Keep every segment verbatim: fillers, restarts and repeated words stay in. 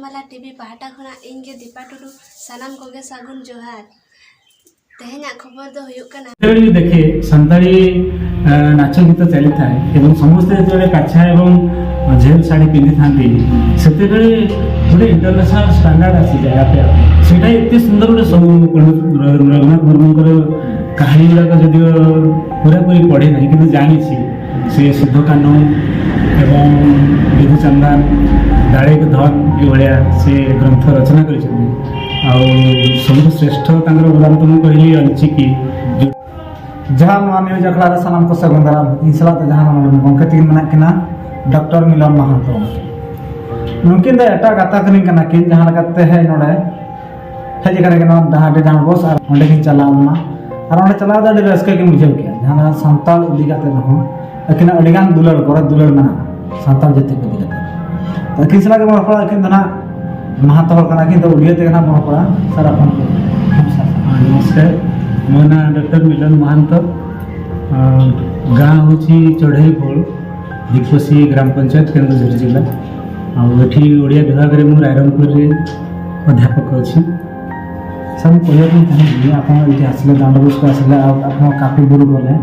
ᱢᱟᱞᱟ ᱴᱤᱵᱷᱤ ᱯᱟᱦᱴᱟ ᱠᱷᱚᱱᱟᱜ ᱤᱧ ᱜᱮ ᱫᱤᱯᱟ ᱴᱩᱰᱩ, ᱥᱟᱱᱟᱢ ᱠᱚᱜᱮ ᱥᱟᱹᱜᱩᱱ ᱡᱚᱦᱟᱨ᱾ ᱛᱮᱦᱮᱧᱟᱜ ᱠᱷᱚᱵᱚᱨ ᱫᱚ ᱦᱩᱭᱩᱜ ᱠᱟᱱᱟ, ᱡᱩᱫᱤ ᱫᱮᱠᱷᱮ ᱥᱟᱱᱛᱟᱲᱤ ᱱᱟᱪᱚ ᱜᱤᱛᱚ ᱪᱟᱞᱤ ᱛᱟᱦᱮᱸ ଏବଂ ସମସ୍ତେ ଯେତେବେଳେ କାଛା ଏବଂ ଝେଲ ଶାଢ଼ୀ ପିନ୍ଧିଥାନ୍ତି, ସେତେବେଳେ ଗୋଟେ ଇଣ୍ଟରନ୍ୟାସନାଲ ଷ୍ଟାଣ୍ଡାର୍ଡ ଆସିଯାଏ ଆପେ ଆପେ। ସେଇଟା ଏତେ ସୁନ୍ଦର ଗୋଟେ ସବୁ ରଘୁନାଥ ମୁର୍ମୁଙ୍କର କାହାଣୀ ଗୁଡ଼ାକ ଯଦିଓ ପୁରାପୁରି ପଢ଼ି ନାହିଁ, କିନ୍ତୁ ଜାଣିଛି ସେ ଶୁଦ୍ଧ କାହ୍ନୁ ଏବଂ ବିଧୁ ଚାନ୍ଦାନ, ଦାଢ଼େକ ଧନ ଏଭଳିଆ ସେ ଗ୍ରନ୍ଥ ରଚନା କରିଛନ୍ତି। ଆଉ ସବୁଠୁ ଶ୍ରେଷ୍ଠ ତାଙ୍କର ଅବଦାନ ତ ମୁଁ କହିଲି ଅଲଚିକି। ᱡᱚᱦᱟᱨ, ᱱᱚᱣᱟ ᱱᱤᱭᱩᱡᱽ ᱟᱠᱷᱲᱟ ᱨᱮ ᱥᱟᱱᱟᱢ ᱠᱚ ᱥᱟᱹᱜᱩᱱ ᱫᱟᱨᱟᱢ᱾ ᱤᱧ ᱥᱟᱞᱟᱜ ᱛᱮ ᱡᱟᱦᱟᱸ ᱱᱚᱰᱮ ᱜᱚᱢᱠᱮ ᱛᱟᱹᱠᱤᱱ ᱢᱮᱱᱟᱜ ᱠᱤᱱᱟ, ᱰᱚᱠᱴᱚᱨ ᱢᱤᱞᱚᱱ ᱢᱟᱦᱟᱱᱛᱚ᱾ ᱱᱩᱠᱤᱱ ᱫᱚ ᱮᱴᱟᱜ ᱜᱟᱛᱟᱠ ᱨᱤᱱ ᱠᱟᱱᱟ ᱠᱤᱱ, ᱡᱟᱦᱟᱸ ᱞᱮᱠᱟᱛᱮ ᱦᱮᱡ ᱱᱚᱰᱮ ᱦᱮᱡ ᱟᱠᱟᱱᱟ ᱠᱤᱱ ᱱᱚᱣᱟ ᱰᱟᱦᱟᱨᱰᱤ ᱰᱟᱸᱰᱵᱳᱥ ᱟᱨ ᱚᱸᱰᱮ ᱠᱤᱱ ᱪᱟᱞᱟᱣ ᱞᱮᱱᱟ᱾ ᱟᱨ ᱚᱸᱰᱮ ᱪᱟᱞᱟᱣ ᱫᱚ ᱟᱹᱰᱤ ᱨᱟᱹᱥᱠᱟᱹ ᱠᱤᱱ ᱵᱩᱡᱷᱟᱹᱣ ᱠᱮᱜᱼᱟ, ᱡᱟᱦᱟᱸ ᱫᱚ ᱥᱟᱱᱛᱟᱲ ᱤᱫᱤ ᱠᱟᱛᱮ ᱨᱮᱦᱚᱸ ᱟᱹᱠᱤᱱᱟᱜ ᱟᱹᱰᱤᱜᱟᱱ ᱫᱩᱞᱟᱹᱲ, ᱜᱚᱨᱚᱡᱽ ᱫᱩᱞᱟᱹᱲ ᱢᱮᱱᱟᱜᱼᱟ ᱥᱟᱱᱛᱟᱲ ᱡᱟᱹᱛᱤ ᱠᱚ ᱤᱫᱤ ᱠᱟᱛᱮ᱾ ᱛᱚ ᱟᱹᱠᱤᱱ ᱥᱟᱞᱟᱜ ᱜᱮ ᱨᱚᱯᱚᱲᱟ, ᱟᱹᱠᱤᱱ ᱫᱚ ᱱᱟᱦᱟᱜ ᱢᱟᱦᱟᱛᱚ ᱦᱚᱲ ᱠᱟᱱᱟ ᱠᱤᱱ, ᱛᱚ ᱩᱰᱤᱭᱟ ᱛᱮᱜᱮ ᱱᱟᱦᱟᱜ ᱵᱚᱱ ᱨᱚᱯᱚᱲᱟ᱾ ᱥᱟᱨ, ᱟᱯᱱᱟᱨ ᱠᱚ᱾ ᱱᱚᱢᱥᱠᱟᱨ, ᱢᱚ ᱱᱟ ᱰᱚᱠᱴᱚᱨ ᱢᱤᱞᱚᱱ ᱢᱟᱦᱟᱱᱛᱚ, ᱟᱸ, ᱜᱟᱸ ᱦᱚᱪᱤ ᱪᱚᱲᱷᱮ ᱯᱷᱳᱲ, ᱫᱤᱯᱚᱥᱤ ᱜᱨᱟᱢ ᱯᱚᱧᱪᱟᱭᱮᱛ, ᱠᱮᱱᱫᱩᱡᱷᱚᱨ ᱡᱤᱞᱟ। ଆଉ ଏଠି ଓଡ଼ିଆ ବିଭାଗରେ ମୁଁ ରାଇରଙ୍ଗପୁରରେ ଅଧ୍ୟାପକ ଅଛି। ସାର୍, ମୁଁ କହିବା ପାଇଁ ଚାହିଁବି, ଆପଣ ଏଇଠି ଆସିଲେ, ଦାଣ୍ଡ ବସ୍କୁ ଆସିଲେ, ଆଉ ଆପଣ କାପି ବୁରୁ ଗଲେ,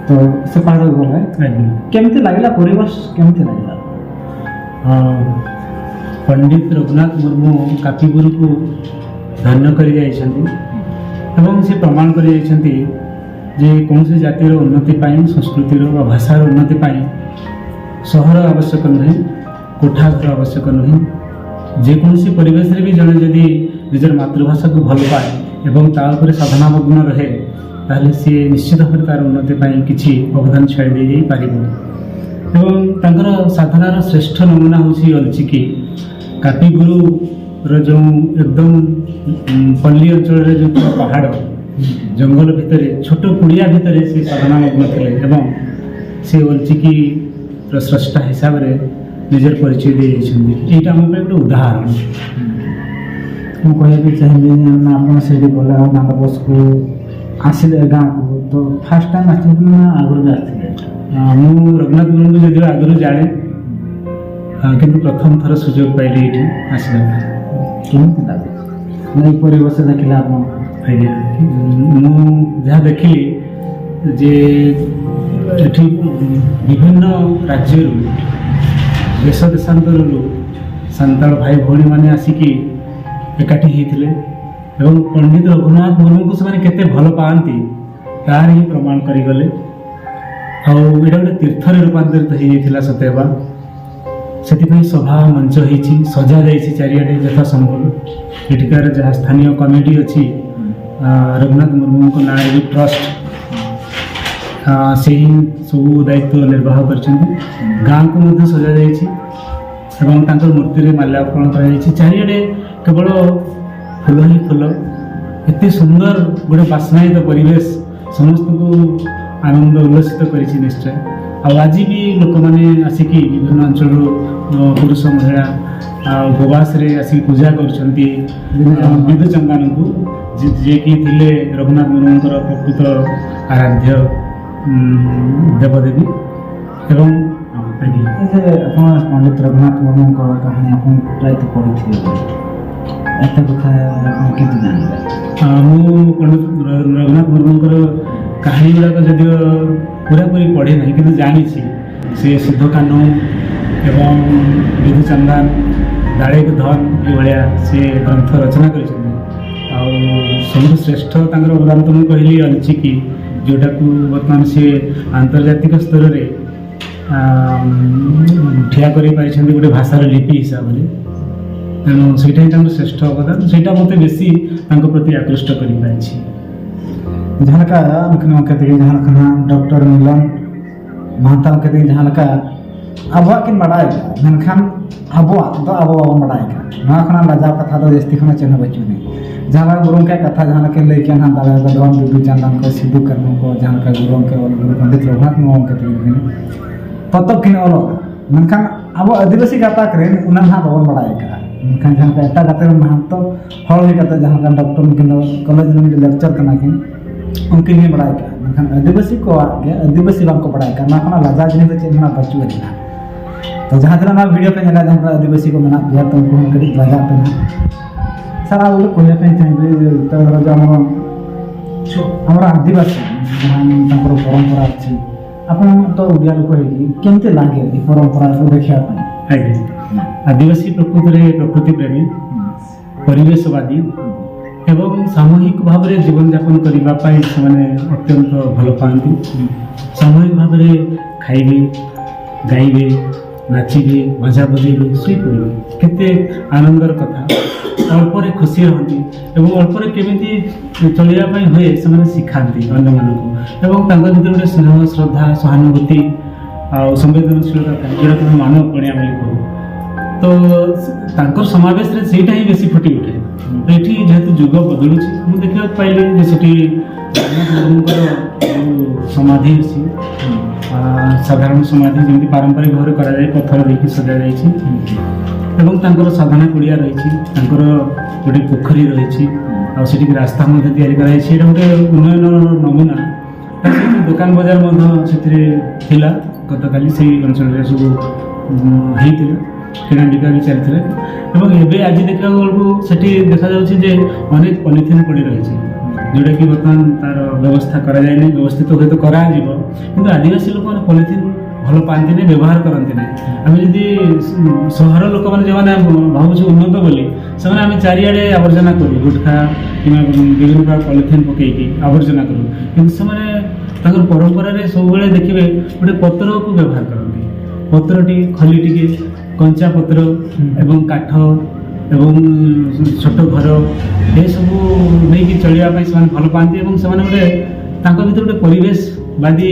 ତ ସେ ପାହାଡ଼କୁ ଗଲେ, ଆଜ୍ଞା। କେମିତି ଲାଗିଲା? ପରିବେଶ କେମିତି ଲାଗିଲା? ହଁ, ପଣ୍ଡିତ ରଘୁନାଥ ମୁର୍ମୁ କାପି ବୁରୁକୁ ଧନ୍ୟ କରି ଯାଇଛନ୍ତି ଏବଂ ସେ ପ୍ରମାଣ କରି ଯାଇଛନ୍ତି ଯେ କୌଣସି ଜାତିର ଉନ୍ନତି ପାଇଁ, ସଂସ୍କୃତିର ବା ଭାଷାର ଉନ୍ନତି ପାଇଁ ସହର ଆବଶ୍ୟକ ନୁହେଁ, କୋଠା ଘର ଆବଶ୍ୟକ ନୁହେଁ। ଯେକୌଣସି ପରିବେଶରେ ବି ଜଣେ ଯଦି ନିଜର ମାତୃଭାଷାକୁ ଭଲ ପାଏ ଏବଂ ତା ଉପରେ ସାଧନାମଗ୍ନ ରହେ, ତାହେଲେ ସିଏ ନିଶ୍ଚିତ ଭାବରେ ତାର ଉନ୍ନତି ପାଇଁ କିଛି ଅବଦାନ ଛାଡ଼ି ଦେଇଯାଇପାରିବ। ଏବଂ ତାଙ୍କର ସାଧନାର ଶ୍ରେଷ୍ଠ ନମୁନା ହେଉଛି ଅଲଚିକି। କାପି ବୁରୁର ଯେଉଁ ଏକଦମ, ଉଁ, ପଲ୍ଲୀ ଅଞ୍ଚଳରେ ଯେଉଁ ଥିବା ପାହାଡ଼, ଜଙ୍ଗଲ ଭିତରେ, ଛୋଟ କୁଡ଼ିଆ ଭିତରେ ସେ ସାଧନାମଗ୍ନ ଥିଲେ ଏବଂ ସେ ଅଲଚିକିର ସ୍ରଷ୍ଟା ହିସାବରେ ନିଜର ପରିଚୟ ଦେଇଯାଇଛନ୍ତି। ଏଇଟା ଆମ ପାଇଁ ଗୋଟେ ଉଦାହରଣ। ମୁଁ କହିବା ପାଇଁ ଚାହିଁବି ଯେ, ମାନେ, ଆପଣ ସେଇଠି ଗଲେ ଆଉ ଦାଣ୍ଡ ବସ୍କୁ ଆସିଲେ ଏ ଗାଁକୁ, ତ ଫାର୍ଷ୍ଟ ଟାଇମ୍ ଆସିଛନ୍ତି ନା ଆଗରୁ ବି ଆସିଥିଲେ? ହଁ, ମୁଁ ରଘୁନାଥ ଗୁରୁଙ୍କୁ ଯଦିଓ ଆଗରୁ ଜାଣେ, हाँ, किंतु प्रथम थर सुजोग पाइले एठी आसीबा। କେମିତି ଲାଗେ? ନାଇଁ, ପରିବେଶ ଦେଖିଲେ ଆପଣ? ଆଜ୍ଞା। ମୁଁ ଯାହା ଦେଖିଲି ଯେ ଏଠି ବିଭିନ୍ନ ରାଜ୍ୟରୁ, ଦେଶ ଦେଶାନ୍ତରରୁ ସାନ୍ତାଳ ଭାଇ ଭଉଣୀମାନେ ଆସିକି ଏକାଠି ହେଇଥିଲେ ଏବଂ ପଣ୍ଡିତ ରଘୁନାଥ ମୁର୍ମୁଙ୍କୁ ସେମାନେ କେତେ ଭଲ ପାଆନ୍ତି, ତାର ହିଁ ପ୍ରମାଣ କରିଗଲେ। ଆଉ ଏଇଟା ଗୋଟେ ତୀର୍ଥରେ ରୂପାନ୍ତରିତ ହେଇଯାଇଥିଲା ସତେବା। ସେଥିପାଇଁ ସଭା ମଞ୍ଚ ହେଇଛି, ସଜା ଯାଇଛି ଚାରିଆଡ଼େ ଯଥାସମ୍ଭବ। ଏଠିକାର ଯାହା ସ୍ଥାନୀୟ କମିଟି ଅଛି, ଆ, ରଘୁନାଥ ମୁର୍ମୁଙ୍କ ନାଁରେ ବି ଟ୍ରଷ୍ଟ, ଆ, ସେ ହିଁ ସବୁ ଦାୟିତ୍ୱ ନିର୍ବାହ କରିଛନ୍ତି। ଗାଁକୁ ମଧ୍ୟ ସଜା ଯାଇଛି ଏବଂ ତାଙ୍କର ମୂର୍ତ୍ତିରେ ମାଲ୍ୟାର୍ପଣ କରାଯାଇଛି। ଚାରିଆଡ଼େ କେବଳ ଫୁଲ ହିଁ ଫୁଲ। ଏତେ ସୁନ୍ଦର ଗୋଟେ ବାସ୍ନାୟିତ ପରିବେଶ ସମସ୍ତଙ୍କୁ ଆନନ୍ଦ ଉଲ୍ଲସିତ କରିଛି ନିଶ୍ଚୟ। ଆଉ ଆଜି ବି ଲୋକମାନେ ଆସିକି ବିଭିନ୍ନ ଅଞ୍ଚଳରୁ, ଅ, ପୁରୁଷ ମହିଳା, ଆ, ଉପବାସରେ ଆସିକି ପୂଜା କରୁଛନ୍ତି, ଅ, ବିଧୁ ଚନ୍ଦାନଙ୍କୁ, ଯେ- ଯିଏକି ଥିଲେ ରଘୁନାଥ ମୁର୍ମୁଙ୍କର ପ୍ରକୃତ ଆରାଧ୍ୟ, ଉଁ, ଦେବଦେବୀ। ଏବଂ ଆଜ୍ଞା। ଏ ଯେ ଆପଣ ପଣ୍ଡିତ ରଘୁନାଥ ମୁର୍ମୁଙ୍କ କାହାଣୀ ଆପଣ ପ୍ରାୟତଃ ପଢ଼ିଥିବେ, ଏତେ କଥା ଆପଣ କେମିତି ଜାଣିଲେ? ଆ, ମୁଁ ପଣ୍ଡିତ ର- ରଘୁନାଥ ମୁର୍ମୁଙ୍କର କାହାଣୀ ଗୁଡ଼ାକ ଯଦିଓ ପୁରାପୁରି ପଢ଼େ ନାହିଁ, କିନ୍ତୁ ଜାଣିଛି ସେ ସିଦ୍ଧ କାହ୍ନୁ ଏବଂ ବିଧୁ ଚନ୍ଦାନ, ଦାଳେକ ଧନ ଏଭଳିଆ ସେ ଗ୍ରନ୍ଥ ରଚନା କରିଛନ୍ତି। ଆଉ ସବୁଠୁ ଶ୍ରେଷ୍ଠ ତାଙ୍କର ଅବଦାନ ତ ମୁଁ କହିଲି ଅଲିଚିକି, ଯେଉଁଟାକୁ ବର୍ତ୍ତମାନ ସେ ଆନ୍ତର୍ଜାତିକ ସ୍ତରରେ, ଆ, ଠିଆ କରିପାରିଛନ୍ତି ଗୋଟେ ଭାଷାର ଲିପି ହିସାବରେ। ତେଣୁ ସେଇଟା ହିଁ ତାଙ୍କର ଶ୍ରେଷ୍ଠ ଅବଦାନ, ସେଇଟା ମୋତେ ବେଶୀ ତାଙ୍କ ପ୍ରତି ଆକୃଷ୍ଟ କରିପାରିଛି। ᱡᱟᱦᱟᱸ ᱞᱮᱠᱟ ᱩᱱᱠᱤᱱ ᱜᱚᱢᱠᱮ ᱛᱟᱹᱠᱤᱱ ᱡᱟᱦᱟᱸ ᱞᱮᱠᱟ ᱱᱟᱦᱟᱜ ᱰᱚᱠᱴᱚᱨ ᱢᱤᱞᱚᱱ ᱢᱟᱦᱟᱛᱟ ᱜᱚᱢᱠᱮ ᱛᱟᱹᱠᱤᱱ ᱡᱟᱦᱟᱸ ᱞᱮᱠᱟ ᱟᱵᱚᱣᱟᱜ ᱠᱤᱱ ᱵᱟᱰᱟᱭ ᱜᱮᱭᱟ, ᱢᱮᱱᱠᱷᱟᱱ ᱟᱵᱚᱣᱟᱜ ᱫᱚ ᱟᱵᱚ ᱵᱟᱵᱚᱱ ᱵᱟᱰᱟᱭ ᱠᱟᱱᱟ᱾ ᱱᱚᱣᱟ ᱠᱷᱚᱱᱟᱜ ᱞᱟᱡᱟᱣ ᱠᱟᱛᱷᱟ ᱫᱚ ᱡᱟᱹᱥᱛᱤ ᱠᱷᱚᱱᱟᱜ ᱪᱮᱫ ᱦᱚᱸ ᱵᱟᱹᱪᱩᱜ ᱟᱹᱱᱤᱡ᱾ ᱡᱟᱦᱟᱸ ᱞᱮᱠᱟ ᱜᱩᱨᱩ ᱜᱚᱢᱠᱮ ᱠᱟᱛᱷᱟ, ᱡᱟᱦᱟᱸ ᱞᱮᱠᱟ ᱞᱟᱹᱭ ᱠᱮᱜᱼᱟ ᱱᱟᱦᱟᱜ, ᱫᱟᱲᱮ ᱫᱚ ᱫᱷᱚᱱ, ᱵᱤᱫᱩ ᱪᱟᱸᱫᱟᱱ ᱠᱚ, ᱥᱤᱫᱩ ᱠᱟᱹᱱᱦᱩ ᱠᱚ, ᱡᱟᱦᱟᱸ ᱞᱮᱠᱟ ᱜᱩᱨᱩ ᱜᱚᱢᱠᱮ ᱚᱞ ᱜᱩᱨᱩ ᱯᱚᱱᱰᱤᱛ ᱨᱚᱜᱷᱩᱱᱟᱛᱷ ᱢᱩᱨᱢᱩ ᱜᱚᱢᱠᱮ ᱛᱟᱹᱠᱤᱱ ᱯᱚᱛᱚᱵ ᱠᱤᱱ ᱚᱞ ᱟᱠᱟᱫᱟ, ᱢᱮᱱᱠᱷᱟᱱ ᱟᱵᱚ ᱟᱹᱫᱤᱵᱟᱹᱥᱤ ᱜᱟᱛᱟᱠ ᱨᱮᱱ ᱚᱱᱟ ᱱᱟᱦᱟᱜ ᱵᱟᱵᱚᱱ ᱵᱟᱲᱟᱭ ᱟᱠᱟᱫᱼᱟ᱾ ᱢᱮᱱᱠᱷᱟᱱ ᱡᱟᱦᱟᱸ ᱞᱮᱠᱟ ᱮᱴᱟᱜ ᱜᱟᱛᱟᱠ ᱨᱮᱱ ᱢᱟᱦᱟᱛᱚ ᱦᱚᱲ ᱦᱩᱭ ᱠᱟᱛᱮ, ᱡᱟᱦᱟᱸ ᱞᱮᱠᱟ ᱰᱚᱠᱴᱚᱨ ᱱᱩᱠᱤᱱ ᱫᱚ ᱠᱚᱞᱮᱡᱽ ᱨᱮᱱ ᱞᱮᱠᱪᱟᱨ ᱠᱟᱱᱟ ᱠᱤᱱ, ᱩᱱᱠᱤᱱ ᱜᱮ ᱵᱟᱲᱟᱭ ᱟᱠᱟᱫᱼᱟ᱾ ᱢᱮᱱᱠᱷᱟᱱ ᱟᱹᱫᱤᱵᱟᱹᱥᱤ ᱠᱚᱣᱟᱜ ᱜᱮ ᱟᱹᱫᱤᱵᱟᱹᱥᱤ ᱵᱟᱝᱠᱚ ᱵᱟᱲᱟᱭ ᱟᱠᱟᱫᱼᱟ᱾ ᱱᱚᱣᱟ ᱠᱷᱚᱱᱟᱜ ᱞᱟᱡᱟᱣ ᱡᱤᱱᱤᱥ ᱫᱚ ᱪᱮᱫ ᱦᱚᱸ ᱵᱟᱹᱪᱩᱜ ᱟᱹᱱᱤᱡᱼᱟ᱾ ᱛᱚ ᱡᱟᱦᱟᱸ ᱛᱤᱱᱟᱹᱜ ᱱᱚᱣᱟ ᱵᱷᱤᱰᱤᱭᱳ ᱯᱮ ᱧᱮᱞᱟ, ᱡᱟᱦᱟᱸ ᱛᱤᱱᱟᱹᱜ ᱟᱹᱫᱤᱵᱟᱹᱥᱤ ᱠᱚ ᱢᱮᱱᱟᱜ ᱯᱮᱭᱟ, ᱛᱚ ᱩᱱᱠᱩ ᱦᱚᱸ ᱠᱟᱹᱴᱤᱡ ᱞᱟᱡᱟᱜ ᱯᱮ ᱱᱟᱦᱟᱜ᱾ ᱥᱟᱨ, ᱟᱵᱚ ᱫᱚ ᱠᱚᱭᱞᱟ ᱯᱮ ᱛᱟᱦᱮᱸ ᱫᱚ, ᱛᱚ ᱟᱵᱚ ᱟᱹᱫᱤᱵᱟᱹᱥᱤ ᱡᱟᱦᱟᱸ ᱛᱟᱠᱚ ᱯᱚᱨᱚᱢᱯᱚᱨᱟ ᱚᱪᱷᱮ, ଆପଣ ତ ଓଡ଼ିଆ ଲୋକ ହେଇକି କେମିତି ଲାଗେ ଏ ପରମ୍ପରାକୁ ଦେଖିବା ପାଇଁ? ଆଜ୍ଞା। ଆଦିବାସୀ ପ୍ରକୃତରେ ପ୍ରକୃତି ପ୍ରେମୀ, ପରିବେଶବାଦୀ ଏବଂ ସାମୂହିକ ଭାବରେ ଜୀବନଯାପନ କରିବା ପାଇଁ ସେମାନେ ଅତ୍ୟନ୍ତ ଭଲ ପାଆନ୍ତି। ସାମୂହିକ ଭାବରେ ଖାଇବେ, ଗାଇବେ, ନାଚିବେ, ବାଜା ବଜେଇବେ, ଶୋଇପଡ଼ିବେ। କେତେ ଆନନ୍ଦର କଥା। ଅଳ୍ପରେ ଖୁସି ରହନ୍ତି ଏବଂ ଅଳ୍ପରେ କେମିତି ଚଳିବା ପାଇଁ ହୁଏ, ସେମାନେ ଶିଖାନ୍ତି ଅନ୍ୟମାନଙ୍କୁ। ଏବଂ ତାଙ୍କ ଭିତରେ ଗୋଟେ ସ୍ନେହ, ଶ୍ରଦ୍ଧା, ସହାନୁଭୂତି ଆଉ ସମ୍ବେଦନଶୀଳତା ଥାଏ, ଯେଉଁଟାକୁ ଆମେ ମାନବ ପଣିଆ ବୋଲି କହୁ। ତ ତାଙ୍କର ସମାବେଶରେ ସେଇଟା ହିଁ ବେଶୀ ଫୁଟି ଉଠେ। ତ ଏଠି ଯେହେତୁ ଯୁଗ ବଦଳୁଛି, ମୁଁ ଦେଖିବାକୁ ପାଇଲି ଯେ ସେଠି ଜଗନ୍ନାଥ ପ୍ରଭୁଙ୍କର ଯେଉଁ ସମାଧି ଅଛି, ଆ, ସାଧାରଣ ସମାଧି ଯେମିତି ପାରମ୍ପରିକ ଭାବରେ କରାଯାଏ, ପଥର ଦେଇକି ସଜାଯାଇଛି ଏବଂ ତାଙ୍କର ସାଧନା କୁଡ଼ିଆ ରହିଛି, ତାଙ୍କର ଗୋଟେ ପୋଖରୀ ରହିଛି, ଆଉ ସେଠିକି ରାସ୍ତା ମଧ୍ୟ ତିଆରି କରାଯାଇଛି। ଏଇଟା ଗୋଟେ ଉନ୍ନୟନର ନମୁନା। ଦୋକାନ ବଜାର ମଧ୍ୟ ସେଥିରେ ଥିଲା। ଗତକାଲି ସେଇ ଅଞ୍ଚଳରେ ସବୁ, ଉଁ, ହେଇଥିଲା, କିଣା ବିକା ବି ଚାଲିଥିଲା। ଏବଂ ଏବେ ଆଜି ଦେଖିବାକୁ ବେଳକୁ ସେଠି ଦେଖାଯାଉଛି ଯେ ଅନେକ ପଲିଥିନ୍ ପଡ଼ି ରହିଛି, ଯେଉଁଟାକି ବର୍ତ୍ତମାନ ତାର ବ୍ୟବସ୍ଥା କରାଯାଇନି। ବ୍ୟବସ୍ଥିତ ହୁଏତ କରାଯିବ, କିନ୍ତୁ ଆଦିବାସୀ ଲୋକମାନେ ପଲିଥିନ୍ ଭଲ ପାଆନ୍ତି ନାହିଁ, ବ୍ୟବହାର କରନ୍ତି ନାହିଁ। ଆମେ ଯଦି ସହର ଲୋକମାନେ ଯେଉଁମାନେ ଭାବୁଛୁ ଉନ୍ନତ ବୋଲି, ସେମାନେ ଆମେ ଚାରିଆଡ଼େ ଆବର୍ଜନା କରୁ, ଗୁଟଖା କିମ୍ବା ବିଭିନ୍ନ ପ୍ରକାର ପଲିଥିନ୍ ପକେଇକି ଆବର୍ଜନା କରୁ, କିନ୍ତୁ ସେମାନେ ତାଙ୍କର ପରମ୍ପରାରେ ସବୁବେଳେ ଦେଖିବେ ଗୋଟେ ପତ୍ରକୁ ବ୍ୟବହାର କରନ୍ତି। ପତ୍ରଟି, ଖଲି ଟିକେ, କଞ୍ଚା ପତ୍ର ଏବଂ କାଠ ଏବଂ ଛୋଟ ଘର, ଏସବୁ ନେଇକି ଚଳିବା ପାଇଁ ସେମାନେ ଭଲ ପାଆନ୍ତି ଏବଂ ସେମାନେ ଗୋଟେ, ତାଙ୍କ ଭିତରେ ଗୋଟେ ପରିବେଶବାଦୀ,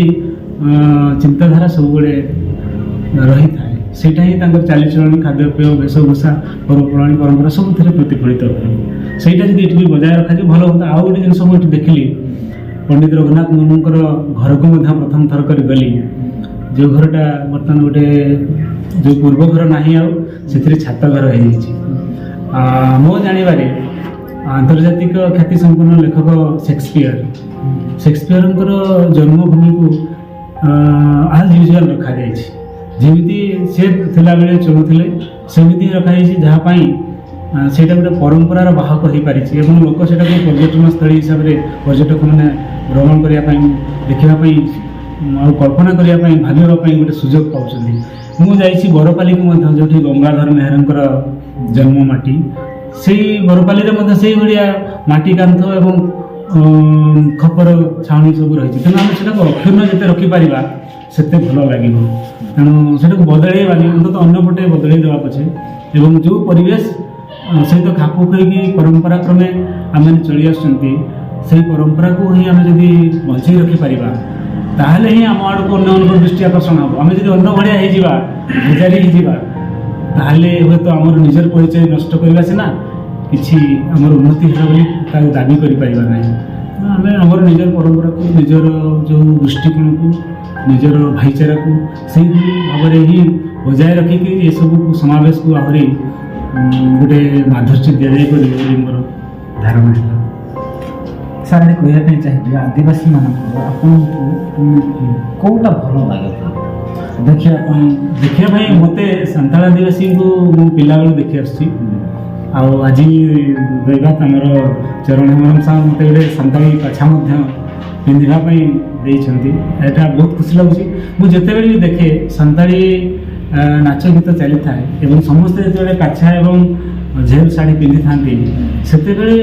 ଅ, ଚିନ୍ତାଧାରା ସବୁବେଳେ ରହିଥାଏ। ସେଇଟା ହିଁ ତାଙ୍କର ଚାଲିଚଳଣି, ଖାଦ୍ୟପେୟ, ବେଶଭୂଷା, ପର୍ବପର୍ବାଣି, ପରମ୍ପରା ସବୁଥିରେ ପ୍ରତିଫଳିତ ହୁଏ। ସେଇଟା ଯଦି ଏଠି ବି ବଜାୟ ରଖାଯିବ, ଭଲ ହୁଅନ୍ତା। ଆଉ ଗୋଟେ ଜିନିଷ ମୁଁ ଏଠି ଦେଖିଲି, ପଣ୍ଡିତ ରଘୁନାଥ ମୁର୍ମୁଙ୍କର ଘରକୁ ମଧ୍ୟ ପ୍ରଥମ ଥର କରି ଗଲି। ଯେଉଁ ଘରଟା ବର୍ତ୍ତମାନ ଗୋଟେ, ଯେଉଁ ପୂର୍ବ ଘର ନାହିଁ ଆଉ, ସେଥିରେ ଛାତ ଘର ହେଇଯାଇଛି। ଆ, ମୋ ଜାଣିବାରେ ଆନ୍ତର୍ଜାତିକ ଖ୍ୟାତି ସମ୍ପନ୍ନ ଲେଖକ ସେକ୍ସପିୟର, ସେକ୍ସପିୟରଙ୍କର ଜନ୍ମଭୂମିକୁ, ଆ, ଆଜ୍ ୟୁଜୁଆଲ ରଖାଯାଇଛି। ଯେମିତି ସେ ଥିଲାବେଳେ ଚଳୁଥିଲେ, ସେମିତି ହିଁ ରଖାଯାଇଛି, ଯାହା ପାଇଁ ଆ, ସେଇଟା ଗୋଟେ ପରମ୍ପରାର ବାହକ ହେଇପାରିଛି ଏବଂ ଲୋକ ସେଟାକୁ ପର୍ଯ୍ୟଟନ ସ୍ଥଳୀ ହିସାବରେ ପର୍ଯ୍ୟଟକମାନେ ଭ୍ରମଣ କରିବା ପାଇଁ, ଦେଖିବା ପାଇଁ, ଉଁ, ଆଉ କଳ୍ପନା କରିବା ପାଇଁ, ଭାବିବା ପାଇଁ ଗୋଟେ ସୁଯୋଗ ପାଉଛନ୍ତି। ମୁଁ ଯାଇଛି ବରପାଲିକୁ ମଧ୍ୟ, ଯେଉଁଠି ଗଙ୍ଗାଧର ମେହେରଙ୍କର ଜନ୍ମ ମାଟି। ସେଇ ବରପାଲିରେ ମଧ୍ୟ ସେଇଭଳିଆ ମାଟି କାନ୍ଥ ଏବଂ, ଉଁ, ଖପର ଛାଉଣି ସବୁ ରହିଛି। ତେଣୁ ଆମେ ସେଟାକୁ ଅକ୍ଷୁର୍ଣ୍ଣ ଯେତେ ରଖିପାରିବା, ସେତେ ଭଲ ଲାଗିବ। ତେଣୁ ସେଟାକୁ ବଦଳେଇବାନି, ଅନ୍ତତଃ ଅନ୍ୟ ପଟେ ବଦଳେଇ ଦେବା ପଛେ, ଏବଂ ଯେଉଁ ପରିବେଶ, ଅ, ସହିତ ଖାପ ଖୁଆଇକି ପରମ୍ପରା କ୍ରମେ ଆମେ ଚଳି ଆସୁଛନ୍ତି, ସେଇ ପରମ୍ପରାକୁ ହିଁ ଆମେ ଯଦି ବଞ୍ଚେଇ ରଖିପାରିବା, ତାହେଲେ ହିଁ ଆମ ଆଡ଼କୁ ଅନ୍ୟମାନଙ୍କର ଦୃଷ୍ଟି ଆକର୍ଷଣ ହେବ। ଆମେ ଯଦି ଅନ୍ୟ ଭଳିଆ ହେଇଯିବା, ପୂଜାରୀ ହେଇଯିବା, ତାହେଲେ ହୁଏତ ଆମର ନିଜର ପରିଚୟ ନଷ୍ଟ କରିବା ସିନା, କିଛି ଆମର ଉନ୍ନତି ହେଲା ବୋଲି ତାକୁ ଦାବି କରିପାରିବା ନାହିଁ। ଆମେ ଆମର ନିଜର ପରମ୍ପରାକୁ, ନିଜର ଯେଉଁ ଦୃଷ୍ଟିକୋଣକୁ, ନିଜର ଭାଇଚାରାକୁ ସେଇଭଳି ଭାବରେ ହିଁ ବଜାୟ ରଖିକି ଏସବୁକୁ, ସମାବେଶକୁ ଆହୁରି, ଉଁ, ଗୋଟେ ମାଧୁର୍ଯ୍ୟ ଦିଆଯାଇପାରିବ ବୋଲି ମୋର ଧାରଣା ହେଲା। ସାର୍, ଏଠି କହିବା ପାଇଁ ଚାହିଁବି, ଆଦିବାସୀମାନଙ୍କର ଆପଣଙ୍କୁ, ଉଁ, କୋଉଟା ଭଲ ଲାଗେ ଦେଖିବା ପାଇଁ? ଦେଖିବା ପାଇଁ ମୋତେ ସାନ୍ତାଳ ଆଦିବାସୀଙ୍କୁ ମୁଁ ପିଲାବେଳୁ ଦେଖି ଆସୁଛି। ଆଉ ଆଜି ଦୈବାତ୍ ଆମର ଚରଣ ହେମରମ ସାର୍ ମୋତେ ଗୋଟେ ସାନ୍ତାଳୀ ପାଛା ମଧ୍ୟ ପିନ୍ଧିବା ପାଇଁ ଦେଇଛନ୍ତି। ଏଇଟା ବହୁତ ଖୁସି ଲାଗୁଛି। ମୁଁ ଯେତେବେଳେ ବି ଦେଖେ ସାନ୍ତାଳୀ, ଆ, ନାଚ ଗୀତ ଚାଲିଥାଏ ଏବଂ ସମସ୍ତେ ଯେତେବେଳେ କାଛା ଏବଂ ଝେଲ ଶାଢ଼ୀ ପିନ୍ଧିଥାନ୍ତି, ସେତେବେଳେ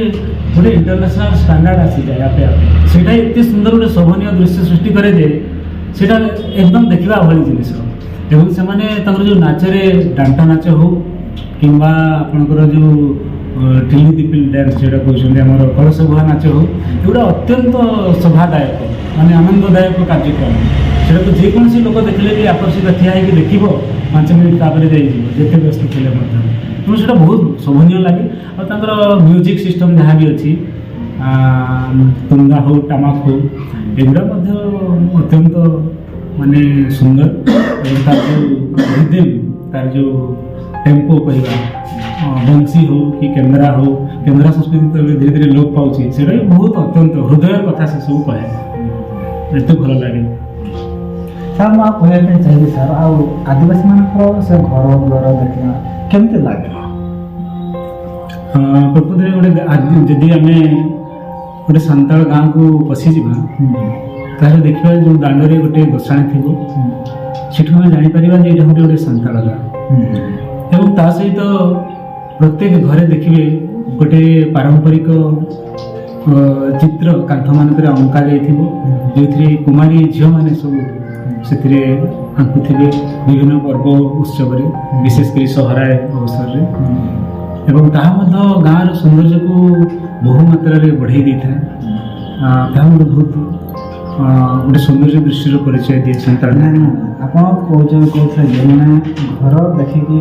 ଗୋଟେ ଇଣ୍ଟରନ୍ୟାସନାଲ ଷ୍ଟାଣ୍ଡାର୍ଡ ଆସିଯାଏ ଆପେ ଆପେ। ସେଇଟା ଏତେ ସୁନ୍ଦର ଗୋଟେ ଶୋଭନୀୟ ଦୃଶ୍ୟ ସୃଷ୍ଟି କରେ ଯେ ସେଇଟା ଏକଦମ ଦେଖିବା ଭଳି ଜିନିଷ। ଏବଂ ସେମାନେ ତାଙ୍କର ଯେଉଁ ନାଚରେ, ଡାଣ୍ଟ ନାଚ ହଉ କିମ୍ବା ଆପଣଙ୍କର ଯେଉଁ, ଅ, ଟ୍ରିଲି ଦିପିଲି ଡ୍ୟାନ୍ସ ଯେଉଁଟା କହୁଛନ୍ତି, ଆମର କଳସ ବୁହା ନାଚ ହଉ, ଏଗୁଡ଼ା ଅତ୍ୟନ୍ତ ଶୋଭାଦାୟକ, ମାନେ ଆନନ୍ଦଦାୟକ କାର୍ଯ୍ୟକ୍ରମ। ସେଟାକୁ ଯେକୌଣସି ଲୋକ ଦେଖିଲେ ବି ଆକର୍ଷିତ, ଠିଆ ହେଇକି ଦେଖିବ, ପାଞ୍ଚ ମିନିଟ୍ ତାପରେ ଯାଇଯିବ, ଯେତେ ବ୍ୟସ୍ତ ଥିଲେ ମଧ୍ୟ। ତେଣୁ ସେଇଟା ବହୁତ ଶୋଭନୀୟ ଲାଗେ। ଆଉ ତାଙ୍କର ମ୍ୟୁଜିକ୍ ସିଷ୍ଟମ୍ ଯାହା ବି ଅଛି, ଆ, ତୁଙ୍ଗା ହଉ, ଟାମାକ ହଉ, ଏଗୁଡ଼ା ମଧ୍ୟ ଅତ୍ୟନ୍ତ, ମାନେ, ସୁନ୍ଦର। ଏବଂ ତାର ଯେଉଁ ରିଦିମ୍, ତାର ଯେଉଁ ଟେମ୍ପୋ କହିବା, ଅ, ବଂଶୀ ହଉ କି କେନ୍ଦ୍ରା ହଉ, କେନ୍ଦ୍ରା ସଂସ୍କୃତି ତ ଏବେ ଧୀରେ ଧୀରେ ଲୋପ ପାଉଛି, ସେଇଟା ବି ବହୁତ ଅତ୍ୟନ୍ତ ହୃଦୟର କଥା ସେସବୁ କହେ, ଏତେ ଭଲ ଲାଗେ। ସାର୍, ମୁଁ ଆଉ କହିବା ପାଇଁ ଚାହିଁବି ସାର୍, ଆଉ ଆଦିବାସୀମାନଙ୍କର ସେ ଘର ଦ୍ୱାର ଦେଖିବା କେମିତି ଲାଗେ? ହଁ, ପ୍ରକୃତରେ ଗୋଟେ ଆଦି- ଯଦି ଆମେ ଗୋଟେ ସାନ୍ତାଳ ଗାଁକୁ ପଶିଯିବା, ତାହେଲେ ଦେଖିବା ଯୋଉ ଦାଣ୍ଡରେ ଗୋଟେ ଗୋସାଣୀ ଥିବ, ସେଠୁ ଆମେ ଜାଣିପାରିବା ଯେ ଏଇଟା ଗୋଟେ ଗୋଟେ ସାନ୍ତାଳ ଗାଁ। ଏବଂ ତା ସହିତ ପ୍ରତ୍ୟେକ ଘରେ ଦେଖିବେ ଗୋଟେ ପାରମ୍ପରିକ ଅ, ଚିତ୍ର କାନ୍ଥମାନଙ୍କରେ ଅଙ୍କା ଯାଇଥିବ, ଯେଉଁଥିରେ କୁମାରୀ ଝିଅମାନେ ସବୁ ସେଥିରେ ଆଙ୍କୁଥିବେ ବିଭିନ୍ନ ପର୍ବ ଉତ୍ସବରେ, ବିଶେଷ କରି ସହରାଏ ଅବସରରେ। ଏବଂ ତାହା ମଧ୍ୟ ଗାଁର ସୌନ୍ଦର୍ଯ୍ୟକୁ ବହୁ ମାତ୍ରାରେ ବଢ଼େଇ ଦେଇଥାଏ। ଆ, ତାହା ମଧ୍ୟ ବହୁତ ଅ, ଗୋଟେ ସୌନ୍ଦର୍ଯ୍ୟ ଦୃଷ୍ଟିର ପରିଚୟ ଦିଏ ସାନ୍ତାଳ। ନାଇଁ, ନାଇଁ, ଆପଣ କହୁଛନ୍ତି, କହୁଥିଲେ ଯେ ମାନେ ଘର ଦେଖିକି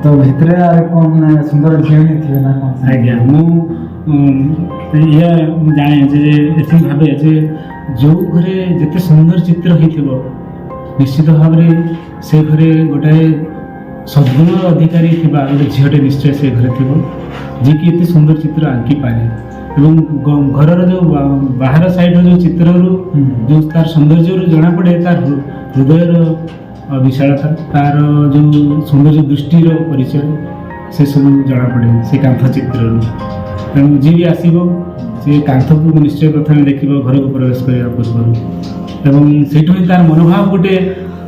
ତ ଭିତରେ ଆରେ କଣ ମାନେ ସୁନ୍ଦର ଝିଅ ହିଁ ଥିବେ ନା କଣ? ଆଜ୍ଞା, ମୁଁ, ଉଁ, ଏଇଆ ମୁଁ ଜାଣେ ଯେ, ଯେ ଏତିକି ଭାବେ ଯେ ଯୋଉ ଘରେ ଯେତେ ସୁନ୍ଦର ଚିତ୍ର ହେଇଥିବ, ନିଶ୍ଚିତ ଭାବରେ ସେ ଘରେ ଗୋଟାଏ ସଦ୍ଗୁଣ ଅଧିକାରୀ ଥିବା ଗୋଟେ ଝିଅଟେ ନିଶ୍ଚୟ ସେ ଘରେ ଥିବ, ଯିଏକି ଏତେ ସୁନ୍ଦର ଚିତ୍ର ଆଙ୍କିପାରେ। ଏବଂ ଗ- ଘରର ଯୋଉ ବା- ବାହାର ସାଇଡ୍ର ଯୋଉ ଚିତ୍ରରୁ, ଯୋଉ ତାର ସୌନ୍ଦର୍ଯ୍ୟରୁ ଜଣାପଡ଼େ ତାର ହୃ- ହୃଦୟର, ଅ, ବିଶାଳତା, ତାର ଯୋଉ ସୌନ୍ଦର୍ଯ୍ୟ ଦୃଷ୍ଟିର ପରିଚୟ, ସେସବୁ ଜଣାପଡ଼େ ସେ କାନ୍ଥ ଚିତ୍ରରୁ। ତେଣୁ ଯିଏ ବି ଆସିବ, ସେ କାନ୍ଥକୁ ନିଶ୍ଚୟ ପ୍ରଥମେ ଦେଖିବ ଘରକୁ ପ୍ରବେଶ କରିବା ପୂର୍ବରୁ। ଏବଂ ସେଇଠୁ ହିଁ ତାର ମନୋଭାବ ଗୋଟେ,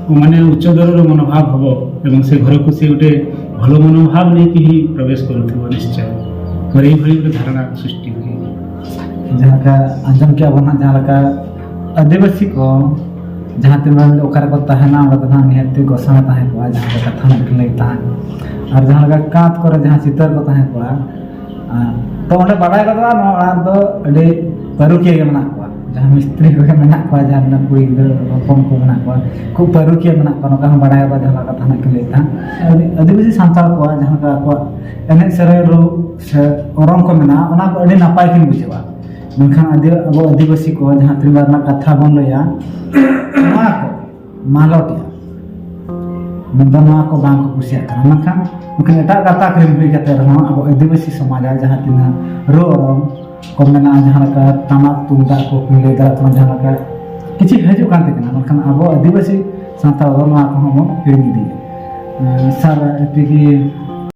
ମାନେ, ଉଚ୍ଚ ଦରର ମନୋଭାବ ହବ ଏବଂ ସେ ଘରକୁ ସେ ଗୋଟେ ଭଲ ମନୋଭାବ ନେଇକି ହିଁ ପ୍ରବେଶ କରୁଥିବ ନିଶ୍ଚୟ। ମୋର ଏଇଭଳି ଗୋଟେ ଧାରଣା ସୃଷ୍ଟି ହୁଏ। ᱡᱟᱦᱟᱸ ᱞᱮᱠᱟ ᱟᱸᱡᱚᱢ ᱠᱮᱜᱼᱟ ᱵᱚᱱ ᱦᱟᱸᱜ, ᱡᱟᱦᱟᱸ ᱞᱮᱠᱟ ᱟᱹᱫᱤᱵᱟᱹᱥᱤ ᱠᱚ ᱡᱟᱦᱟᱸ ᱛᱤᱱᱟᱹᱜ ᱚᱠᱟ ᱨᱮᱠᱚ ᱛᱟᱦᱮᱱᱟ, ᱚᱸᱰᱮ ᱫᱚ ᱦᱟᱸᱜ ᱱᱤᱦᱟᱹᱛ ᱜᱮ ᱜᱚᱥᱟᱬᱮ ᱛᱟᱦᱮᱸ ᱠᱚᱜᱼᱟ, ᱡᱟᱦᱟᱸ ᱞᱮᱠᱟ ᱠᱟᱛᱷᱟ ᱦᱟᱸᱜ ᱵᱤᱱ ᱞᱟᱹᱭ ᱛᱟᱦᱮᱸᱫ᱾ ᱟᱨ ᱡᱟᱦᱟᱸ ᱞᱮᱠᱟ ᱠᱟᱸᱛ ᱠᱚᱨᱮ ᱡᱟᱦᱟᱸ ᱪᱤᱛᱟᱹᱨ ᱠᱚ ᱛᱟᱦᱮᱸ ᱠᱚᱜᱼᱟ, ᱟᱨ ᱛᱚ ᱚᱸᱰᱮ ᱵᱟᱰᱟᱭ ᱜᱚᱫᱚᱜᱼᱟ, ᱱᱚᱣᱟ ᱚᱲᱟᱜ ᱨᱮᱫᱚ ᱟᱹᱰᱤ ᱯᱟᱹᱨᱩᱠᱷᱤᱭᱟᱹ ᱜᱮ ᱢᱮᱱᱟᱜ ᱠᱚᱣᱟ, ᱡᱟᱦᱟᱸ ᱢᱤᱥᱛᱨᱤ ᱠᱚᱜᱮ ᱢᱮᱱᱟᱜ ᱠᱚᱣᱟ, ᱡᱟᱦᱟᱸ ᱛᱤᱱᱟᱹᱜ ᱠᱩᱲᱤ ᱜᱤᱫᱽᱨᱟᱹ ᱦᱚᱯᱚᱱ ᱠᱚ ᱢᱮᱱᱟᱜ ᱠᱚᱣᱟ, ᱠᱷᱩᱵ ᱯᱟᱹᱨᱩᱠᱷᱤᱭᱟᱹ ᱢᱮᱱᱟᱜ ᱠᱚᱣᱟ, ᱱᱚᱝᱠᱟ ᱦᱚᱸ ᱵᱟᱰᱟᱭ ᱜᱚᱫᱚᱜᱼᱟ, ᱡᱟᱦᱟᱸ ᱞᱮᱠᱟ ᱠᱟᱛᱷᱟ ᱦᱟᱸᱜ ᱠᱤᱱ ᱞᱟᱹᱭ ᱛᱟᱦᱮᱸᱫ᱾ ᱟᱹᱫᱤ- ᱟᱹᱫᱤᱵᱟᱹᱥᱤ ᱥᱟᱱᱛᱟᱲ ᱠᱚᱣᱟᱜ ᱡᱟᱦᱟᱸ ᱞᱮᱠᱟ ᱟᱠᱚᱣᱟᱜ ᱮᱱᱮᱡ ᱥᱮᱨᱮᱧ ᱨᱩ ᱥᱮ ᱚᱨᱚᱝ ᱠᱚ ᱢᱮᱱᱟᱜᱼᱟ, ᱚᱱᱟ ᱠᱚ ᱟᱹᱰᱤ ᱱᱟᱯᱟᱭ ᱠᱤᱱ ᱵᱩᱡᱷᱟᱹᱣᱟ᱾ ᱢᱮᱱᱠᱷᱟᱱ ᱟᱹᱫᱤ- ᱟᱵᱚ ᱟᱹᱫᱤᱵᱟᱹᱥᱤ ᱠᱚ ᱡᱟᱦᱟᱸ ᱛᱤᱱᱟᱹᱜ ᱨᱮᱱᱟᱜ ᱠᱟᱛᱷᱟ ᱵᱚᱱ ᱞᱟᱹᱭᱟ, ᱱᱚᱣᱟ ᱠᱚ ᱢᱟᱞᱚᱴᱮᱜᱼᱟ᱾ ᱢᱮᱱᱫᱚ ᱱᱚᱣᱟ ᱠᱚ ᱵᱟᱝ ᱠᱚ ᱠᱩᱥᱤᱭᱟᱜ ᱠᱟᱱᱟ᱾ ᱢᱮᱱᱠᱷᱟᱱ ᱩᱱᱠᱤᱱ ᱮᱴᱟᱜ ᱜᱟᱛᱟᱠ ᱨᱮᱱ ᱦᱩᱭ ᱠᱟᱛᱮ ᱨᱮᱦᱚᱸ ᱟᱵᱚ ᱟᱹᱫᱤᱵᱟᱹᱥᱤ ᱥᱚᱢᱟᱡᱽ ᱟᱜ ᱡᱟᱦᱟᱸ ᱛᱤᱱᱟᱹᱜ ᱨᱩ ᱚᱨᱚᱝ ᱠᱚ ᱢᱮᱱᱟᱜᱼᱟ, ᱡᱟᱦᱟᱸ ᱞᱮᱠᱟ ᱴᱟᱢᱟᱠ ᱛᱩᱢᱫᱟᱜ ᱠᱚ ᱠᱤᱱ ᱞᱟᱹᱭ ᱫᱟᱲᱮᱭᱟᱜ ᱠᱟᱱᱟ, ᱡᱟᱦᱟᱸ ᱞᱮᱠᱟ ᱪᱮᱫ ᱦᱤᱡᱩᱜ ᱠᱟᱱ ᱛᱟᱦᱮᱸ ᱠᱟᱱᱟ, ᱢᱮᱱᱠᱷᱟᱱ ᱟᱵᱚ ᱟᱹᱫᱤᱵᱟᱹᱥᱤ ᱥᱟᱶᱛᱟ ᱨᱮᱫᱚ ᱱᱚᱣᱟ ᱠᱚᱦᱚᱸ ᱵᱚᱱ ᱦᱤᱲᱤᱧ ᱤᱫᱤᱭᱮᱫᱟ᱾ ᱥᱟᱨ ᱯᱤ ᱜᱤ